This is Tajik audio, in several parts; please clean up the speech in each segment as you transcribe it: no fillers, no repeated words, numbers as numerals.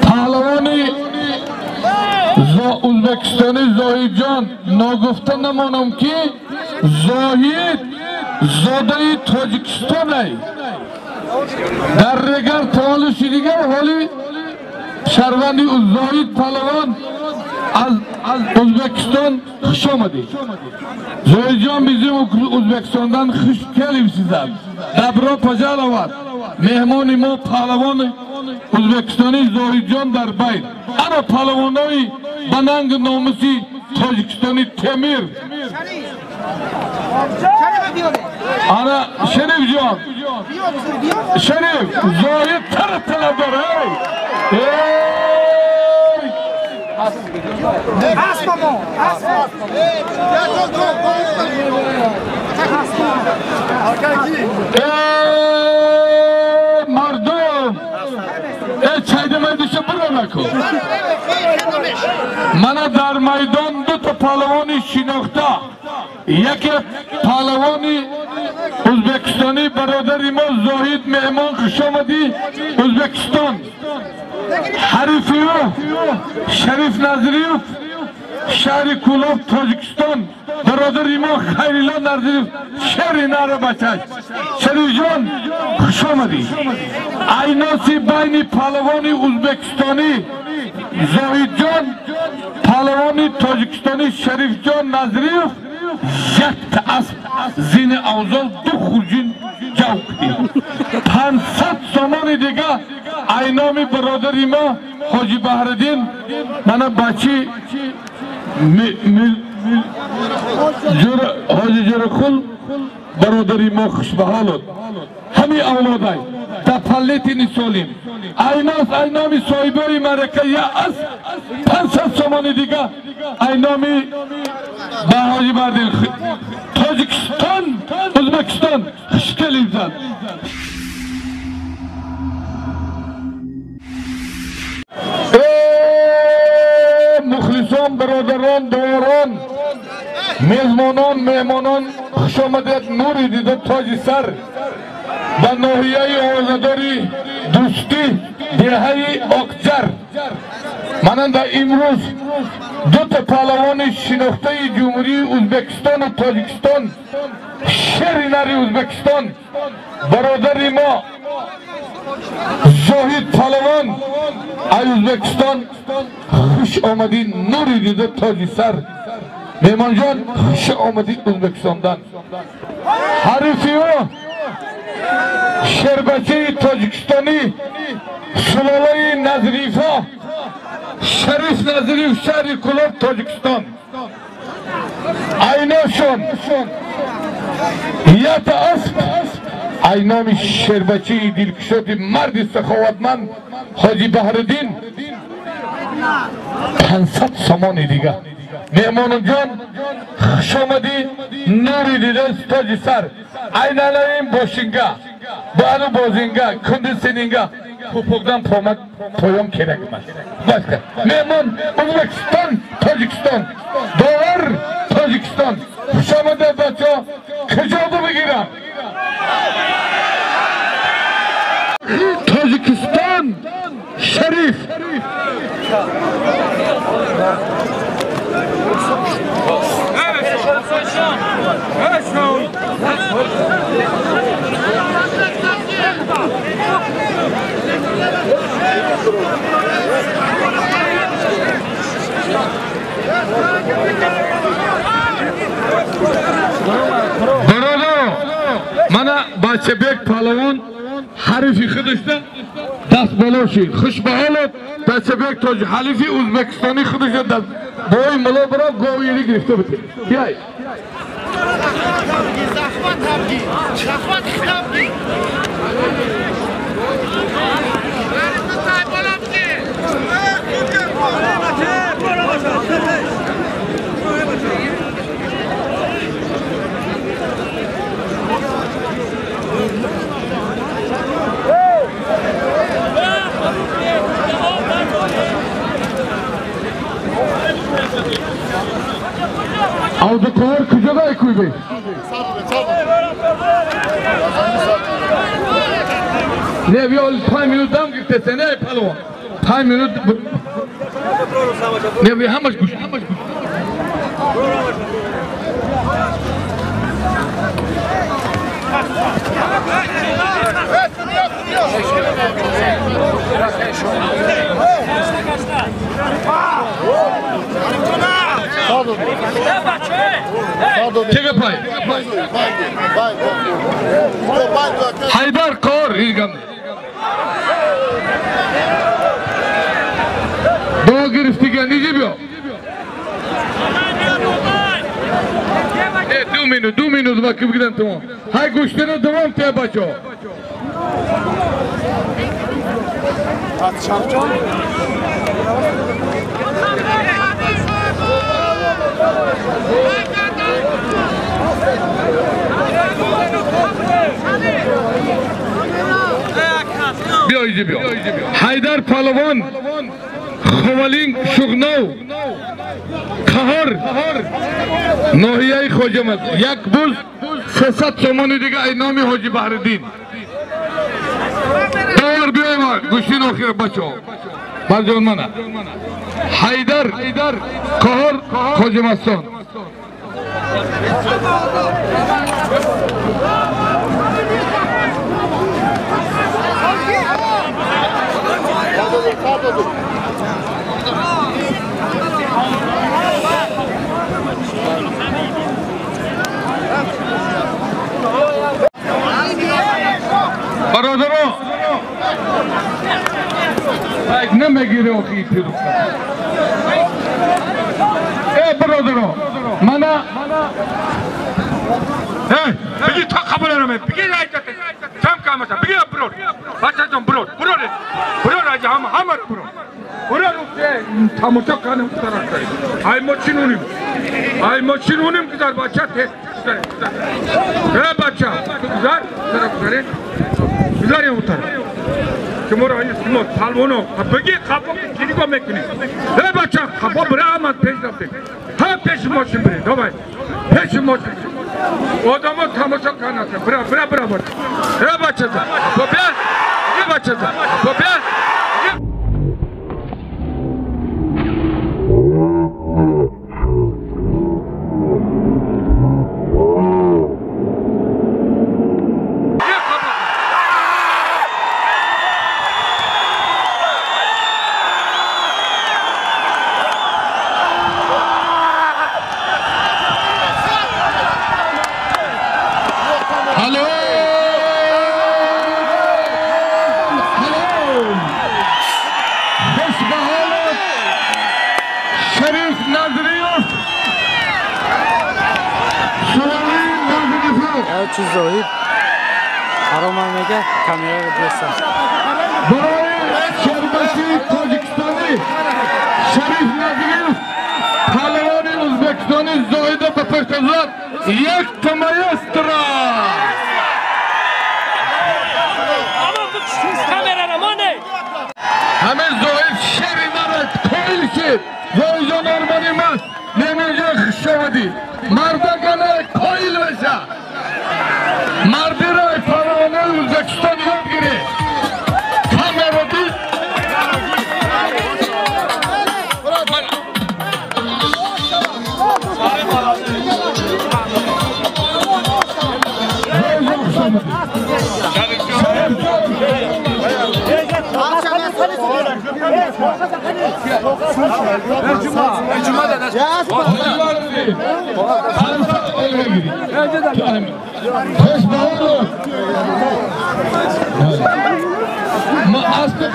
Паҳлавони Ӯзбекистони Зоҳидҷон, ногуфта намонам ки Зоҳид зодаи Тоҷикистонай. Дар регар таваллуд шудигар, ҳоли шаҳрванди Зоҳид паҳлавон аз Ӯзбекистон хуш омадед. Зоҳидҷон, bizim Ӯзбекистондан хуш келибсизlar. Добро пожаловать. Меҳмони мо паҳлавони Ӯзбекистони Зоҳидҷон дар байт. Ана паҳлавонои ба нанги номуси Тоҷикистони Темир. Ана Шарифҷон. Шариф, Зоҳид тара талабдор. Эй! Эй мардум! Эй чайда майдиша биро накун. Мана дар майдон дута паҳлавони шинохта. Яке паҳлавони Ӯзбекистонӣ бародари мо Зоҳид, меҳмон хуш омадӣ Ӯзбекистон. Ҳарифи ӯ Шариф Назриев, шаҳри Кӯлоб, Тоҷикистон. Бародари мо Хайрилло Назриев, шаҳри Нара бачаш. Шарифҷон, хуш омадӣ. Айноси байни паҳлавони Ӯзбекистонӣ Зоҳидҷон, паҳлавони Тоҷикистонӣ Шарифҷон Назриев якта асп зини авзол ду хурҷин ҷав кудид. 500 сомони дига айноми бародари мо Ҳоҷи Баҳриддин, мана бачи Ҳоҷи Ҷурақул бародари мо хушбаҳолуд. Ҳамин авлодай дар паллетини солим. Айнос айноми соҳибои маърака я асп 500 сомони дига айноми ба Ҳоҷи Баҳриддин. Тоҷикистон, Ӯзбекистон хуш келибсиз. Мухлисон, бародарон, дорон, мезмонон, меҳмонон, хуш омадед нури дида тоҷи сар ба ноҳияи овозадори Дӯстӣ, деҳаи Оқҷар. Мананда имрӯз дута паҳлавони шинохтаи Ҷумҳурии Ӯзбекистону Тоҷикистон, шери нари Ӯзбекистон, бародари мо Зоҳид паҳлавон аз Ӯзбекистон, хуш омадӣ нури дида тоҷи сар. Меҳмонҷон, хуш омадӣ Ӯзбекистондан. Ҳарифи ӯ шербачаи тоҷикистонӣ сулолаи Назрифо, Шариф Назриев, шаҳри Кӯлоб, Тоҷикистон. Айношон ята асп айноми шербачаи дилкушоди марди саховатманд Ҳоҷи Баҳриддин 500 сомони дига. Меҳмонҷон, хуш омадӣ нури дида тоҷи сар. Айналаин бошинга, баъду бозинга, кондитсионерга пупокдан поён керак эмас. Башка. Меҳмон Ӯзбекистон, Тоҷикистон, довар Тоҷикистон. Хуш омадед бачаҳо, куҷо бигирам? Тоҷикистон, Шариф. Бародар, мана Бачабек паҳлавон ҳарифи худашда даст боло шид. Хушбаҳолот Бачабек тоҷ ҳалифи ӯзбекистонӣ худашда даст бои муло биро говири гирифта буд. Яй. Абдуқоҳир куҷода куйбек? Не, биё 5 минут дам гирифтеса, не палвон. 5 минут не ҳамаш гӯш Haydar Qor бо гирифтига ниҷи биё. 2 минут ва ки бигирам тамом. Ҳай гӯштина давом те бачо. Биё иҷи биё. Ҳайдар Палвон Ховалинг Шуғнов Қаҳор ноҳияи Хоҷамад як буз 300 сомони дига ай номи Ҳоҷи Баҳриддин. Давар биёем гӯштин охир бачо. Барҷон мана. Ҳайдар Қаҳор Хоҷамадстон. Бародаро, намегире охи пирӯхта. Э бародаро, мана биги та қабул намед, биги райҷате. Чам камаса, биги брод. Бачаҷон брод, брод. Брод аҷа ҳама ҳама брод. Брод тамошо канем тарак. Ай мо чинуним. Ай мо чинуним ки дар бача те. Э бача, гузар, гузар. Гузар утар. Шуморо шумо палвоно биги қапо чӣ мекунӣ? Э бача, қапо бира амад пеш рафтем. Ҳа пеши мошин биред, давай. Пеши мошин. Одамо тамошо канаса. Бира, бира, бира бача. Э бача, бия. Э бача, бия. Зоид ҳаромам мега камераро беса. Барои шарбати тоҷикистонӣ Шариф Назриев палвони ӯзбекистони Зоида ба паштазад як маэстро. Ҳамин Зоид шери марад қоил шид. Зоидҷон армони маст неминҷо хушомадӣ. Мардагана қоил беша. Мардиро палвони Ӯзбекистон ёд гиред. Камера дид. ما اصلا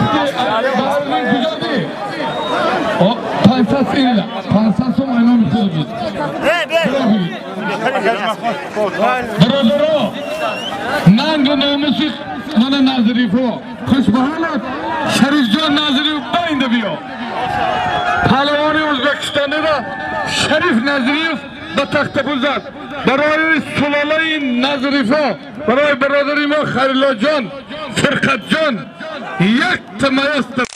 500 сом айном мехӯрд. Бародаро, нангу номуси мана Назрифо. Хушбаҳолат Шарифҷон Назриев байнда биё. Палвони Ӯзбекистонира Шариф Назриев ба тахтапул зад. Барои сулолаи Назрифо, барои бародари мо Харилоҷон, Фирқатҷон як маэстро.